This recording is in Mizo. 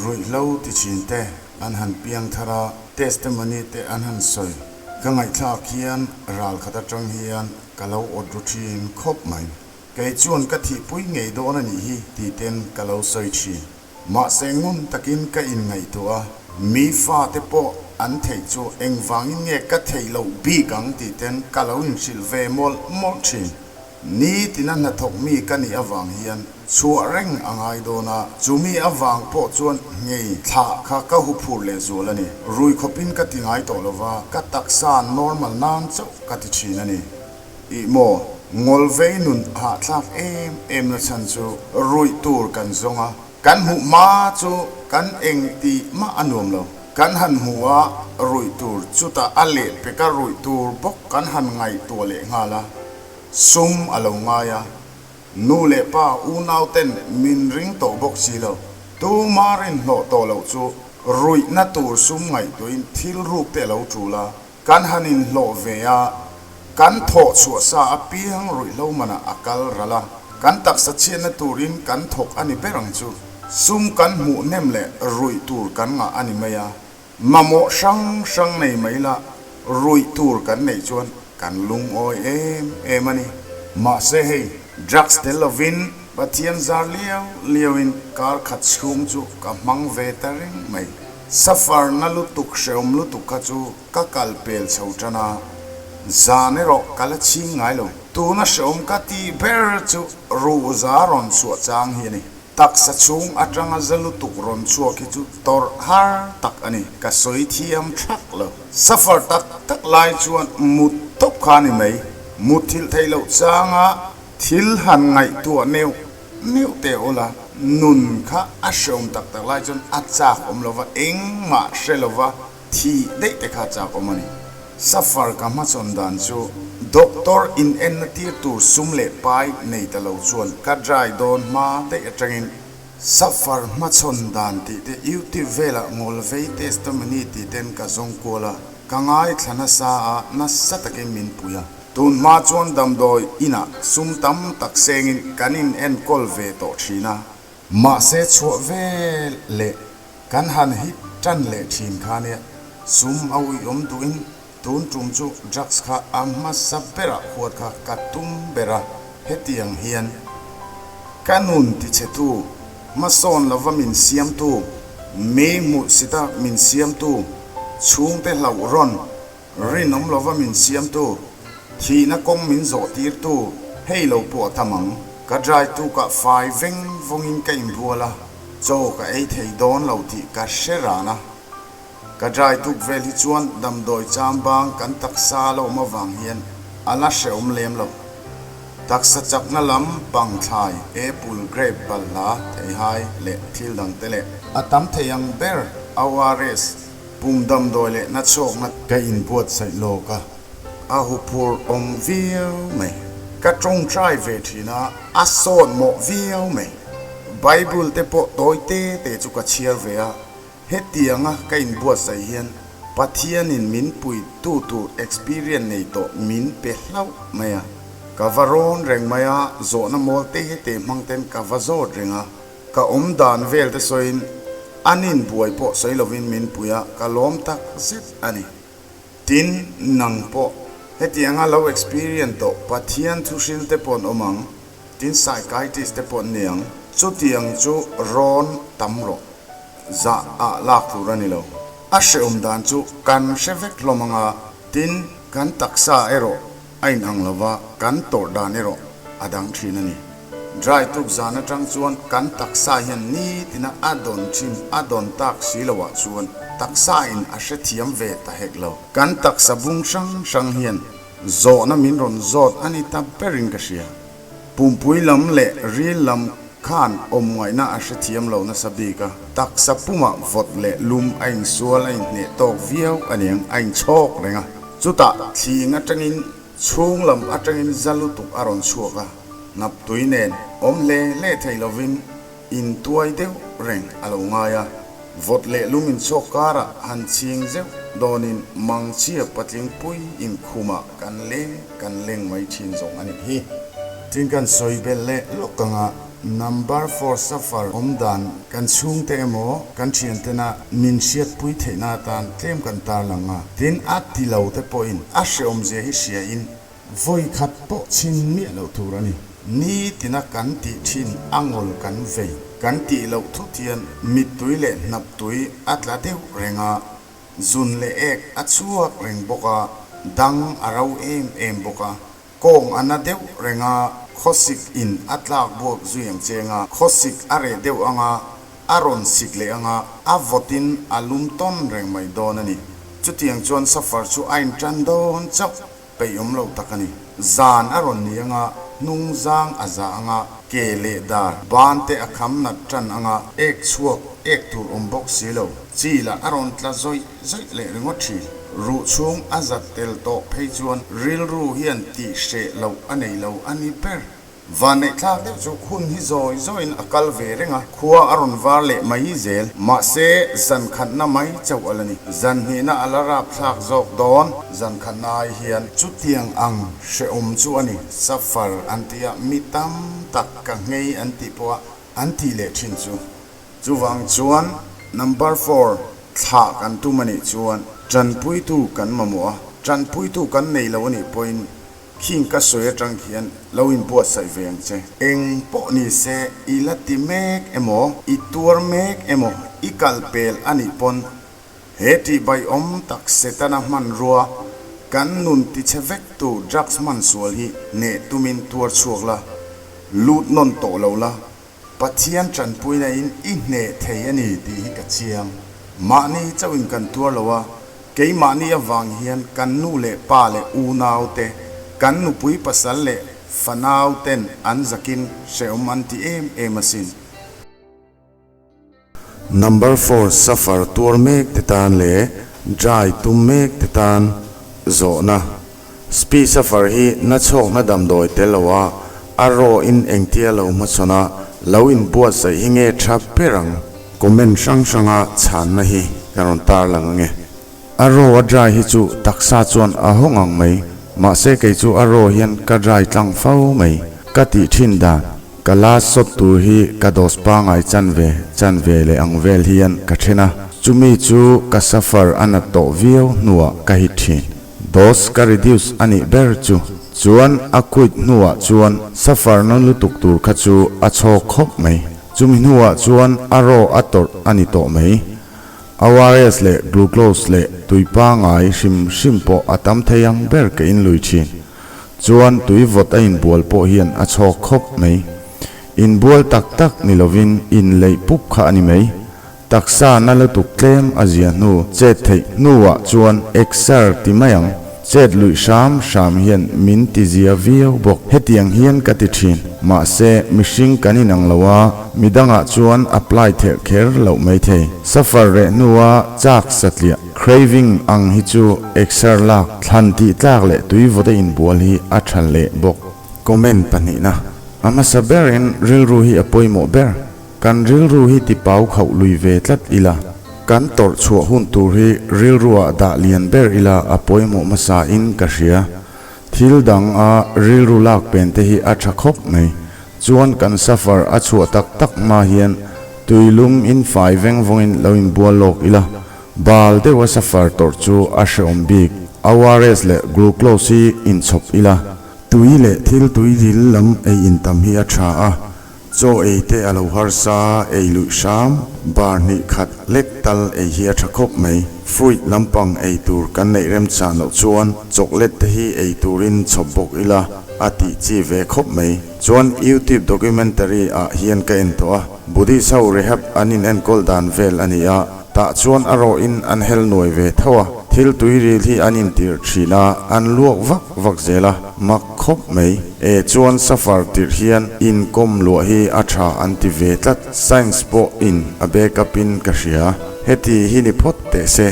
Ruihhlo ti thin te an han piang thar a, testimony te an han sawi. Ka ngaihthlak hian ral khat atang hian ka lo awt ru thin khawp mai. Kei chuan ka thihpui ngei dawn a nih hi ti ten ka lo sawi thin. Mahse ngun takin ka inngaihtuah a, mi fate pawh an theih chu engvangin nge ka theih loh bik ang ti ten ka lo inhrilh ve mawlh mawlh thin. Ni tina hnathawk mi ka nih avang hian chhuah reng a ngai dawn a, chumi avang pawh chuan nghei thlah kha ka huphur lehzual a ni. Rui khawpin ka ti ngai tawh lova, ka taksa normal nan chauh ka ti thin a ni. Ih maw, ngawlvei nun hahthlak em em na chhan chu ruih tur kan zawng a, kan hmuh hma chu kan eng tih mah a nuam lo. Kan han hmu a, ruih tur chutah a leh peka ruih tur bawk kan han ngaihtuah leh nghal a, sum a lo ngai a, nu leh pa unau ten min ring tawh bawk si lo. Tuma rinhlawh tawh loh chu ruihna tur sum ngaihtuahin thil ruk te a lo tul a, Kan han inhlawh ve a, kan thawh chhuah sa apiang ruihhlo manah a kal ral a, kan taksa chhiatna turin kan thawk a ni ber ang chu. Sum kan hmuh hnem leh ruih tur kan ngah a ni mai a, mamawh hrang hrang nei mai la ruih tur kan neih chuan kan lungawi em em a ni. Mahse hei, drugs tel lovin Pathian zar liau liauin kar khat chhung chu ka hmang ve ta reng mai. Safar na lutuk hreawm lutuk kha chu ka kal pel chho tan a, zan erawh ka la chhing ngai lo. Tuna hreawm ka tih ber chu ruhza rawn chhuah chang hi a ni. Taksa chhung atanga za lutuk rawn chhuak hi chu tawrh har tak a ni, ka sawi thiam thak lo. Safar tak tak lai chuan mut tawp kha a ni mai. Mut thilh theih loh changa thil han ngaihtuah neuh Neuh teh ula, nun kha a hreawm tak tak lai chuan a chak awm lova, engmah hre lova thih daih te kha a chak awm a ni. Safar ka hmachhawn dan chu doctor in enna tir tur sum leh pai nei ta lo chuan ka dry dawn hma daih atangin Safar hmachhawn dan tih te YouTube velah ngawl vei testimony tih ten ka zawng kual a, ka ngaithla nasa a, nasa takin min pui a. Tun hma chuan damdawi inah sum tam tak sengin kan in enkawl ve tawh thin a. Mahse chhuah vel leh kan han hit tan leh thin kha nia, sum a uiawm duhin tun tum chu drugs kha a hmasa berah huat kha ka tum ber a, hetiang hian ka nun tichhetu, hmasawn lova min siamtu, mi hmuhsita min siamtu, chhungte hlauh rawn Rinawm lova min siamtu, thihna kawng min zawh tirtu, hei lo pawh a tam ang. Ka dry tukah fai veng vawngin ka inbual a, chaw ka ei thei dawn lo tih ka hre ran a. Ka dry tuk vel hi chuan damdawi cham bang kan taksa a lo awm avang hian a la hrehawm lem lo. Taksa chakna lam pang thlai, apple, grape, balhla, theihai leh thil dangte leh a tam thei ang ber ORS, Pum damdawi leh na chhuakna ka inbuatsaih lawk a, a huphur awm viau mai. Ka tawngtai ve thin a, a sawt mawh viau mai. Bible te pawh tawi te te chu ka chhiar ve a, hetianga ka inbuatsaih hian Pathianin min pui tu tur experience nei tawh min pe hlauh mai a. Ka va rawn reng mai a, zawhna mawl te te hmang ten ka va zawt reng a. Ka awm dan vel te sawiin an in buai pawh sawi lovin min pui a, ka lawm tak zet a ni. Tin, nang pawh hetianga lo experience tawh Pathian thu hril te pawh an awm ang, tin psychiatrist te pawh an ni ang, chutiang chu rawn tam rawh. Zah ah lak tur a ni lo. A hreawm dan chu kan hre vek hlawm ang a, tin, kan taksa erawh a inang lo va, kan tawrh dan erawh a dang thin a ni. Dry tuk zan atang chuan kan taksa hian nitina a dawn thin a dawn tak si loah chuan taksa in a hrethiam ve ta hek lo. Kan taksa bung hrang hrang hian zawhna min rawn zawt a ni ta berin ka hria. Pumpui lam leh ril lam khan awm ngaihna a hrethiam lo nasa bik a, taksa pumah vawt leh lum a insual a inhneh tawk viau a niang a inchhawk reng a. Chutah thling atangin chhung lam atangin za lutuk a rawn chhuak a, hnaptui nen awm hle hle thei lovin intuai deuh reng a lo ngai a. Vawt leh lum inchhawk karah han chhing zeuh dawnin mangchhia patling pui inkhumah kan leng kan leng mai thin zawng a nih hi. Tin kan sawi belh leh lawk anga. Number for suffer awm dan kan chhungte emaw kan thiantena min hriatpui theihna atan tlem kan tarlang a, tin a ti lo te pawhin a hreawmzia hi hria in vawi khat pawh chhin miah loh tur a ni. Ni tina kan tih thin a ngawl kan vei kan tih loh thut hian mittui leh hnaptui a tla deuh reng a, zun leh ek a chhuak reng bawk a, dang a ro em em bawk a. Kawng a na deuh reng a, khawsik in a tlak buak zui ang cheng a, khawsik a reh deuh ang a, a rawn sik leh ang a, a vawt in a lum tawn reng mai dawn a ni. Chutiang chuan safar chu a intan dawn chauh peih awm lo tak a ni. Zan a rawn ni ang a, hnung zang a za ang a, ke leh dar ban te a kham nat tan ang a, ek chhuak ek tur awm bawk si lo, chi lah a rawn tla zawih zawih leh ringawt thin. Ruh chhung a zat tel tawh phei chuan rilru hian tih hreh loh a nei lo a ni ber. Vanneih thlak deuh chu hun hi zawi zawiin a kal ve reng a, khua a rawn var leh mai zel. Mahse, zan khatna mai chauh a la ni. Zan hnihna a la rap thlak zawk dawn. Zan khatna ai hian chutiang ang hrehawm chu a ni. Safar an ti a, mi tam tak ka nghei an tih pawha an tih leh thin chu. Chuvang chuan number four thlah kan tum a nih chuan tanpuitu kan mamawh a, tanpuitu kan nei lo a nih pawhin khing ka sawi atang khian lo inbuatsaih ve ang che. Eng pawh ni se i la ti mek emaw, i tuar mek emaw, i kal pel a nih pawn he tihbaiawm tak Setana hmanrua kan nun tichhe vektu drugs hman sual hi hneh tumin tuar chhuak la, lut nawn tawh lo la, Pathian tanpuina in i hneh thei a ni tih hi ka chiang. Mahni chauhin kan tuar lo a, keimahni avang hian kan nu leh pa leh unau te, kan nupui pasal leh fanau ten an zakin hrehawm an ti em em asin. Number four suffer tuar mek te tan leh dry tum mek te tan zawhna. Spi suffer hi na chhawkna damdawi tel lo a, a raw in engtia lo hmachhawn a, lo in buatsaih hi nge tha ber ang? Comment hrang hranga chhanna hi ka rawn tarlang ange. A raw a dry hi chu taksa chuan a hawng ang mai, mahse kei chu a raw hian ka dry tlang fo mai. Ka tih thin dan, ka last shot tur hi ka dose pangai chanve chanve leh ang vel hian ka then a, chumi chu ka suffer a nat tawh viau hnuah ka hit thin. Dose ka reduce a nih ber chu. Chuan a quit hnuah chuan suffer na lutuk tur kha chu a chhawk khawp mai. Chumi hnuah chuan a raw a tawrh a ni tawh mai. ORS leh glucose leh tui pangai hrim hrim pawh a tam thei ang ber ka inlui thin. Chuan tui vawt a inbual pawh hian a chhawk khawp mai. Inbual tak tak ni lovin inleih pup kha a ni mai. Taksa na lutuk tlem a zia hnu chet theih hnuah chuan exer ti mai ang. Chet luih hram hram hian min ti zia viau bawk. Hetiang hian ka ti thin. Mahse mihring kan inang lo a. Midangah chuan apply theih kher loh maithei. Suffer reh hnua chak satliah, craving, ang hi chu exer lak, thlan tih tlak leh tui vawte inbual hi a tha leh bawk. Comment pahnihna, A hmasa berin rilru hi a pawimawh ber. Kan rilru hi ti pau khauh lui ve tlat ila. Kan tawrh chhuah hun tur hi rilruah dah lian ber ila a pawimawh hmasa in ka hria. Thil dang a rilru lak pen te hi a tha khawp mai. Chuan kan suffer a chhuah tak tak hma hian tui lum in fai veng vawng in lo in bual lawk ila, bal deuh a suffer tawrh chu a hrehawm bik. ORS leh glucose hi in chhawp ila. Tui leh thil tui dil lam ei in tam hi a tha a, chaw ei te a lo harsa ei luih hram, bar hnih khat lek tal ei hi a tha khawp mai. Fruit lampang ei tur kan neih remchan loh chuan chocolate te hi ei turin chhawp bawk ila. A tih chi ve khawp mai. Chuan YouTube documentary ah hian ka en tawh a, Buddhist ho rehab an in enkawl dan vel a ni a, tah chuan a rawh in an hel nuai ve tho a, thil tui ril hi an in tirh thin a, an luak vak vak zel a, mak khawp mai. E chuan suffer tirh hian in kawm luah hi a tha an ti ve tlat, science pawh in a back up in ka hria. Heti hi ni phawt teh se.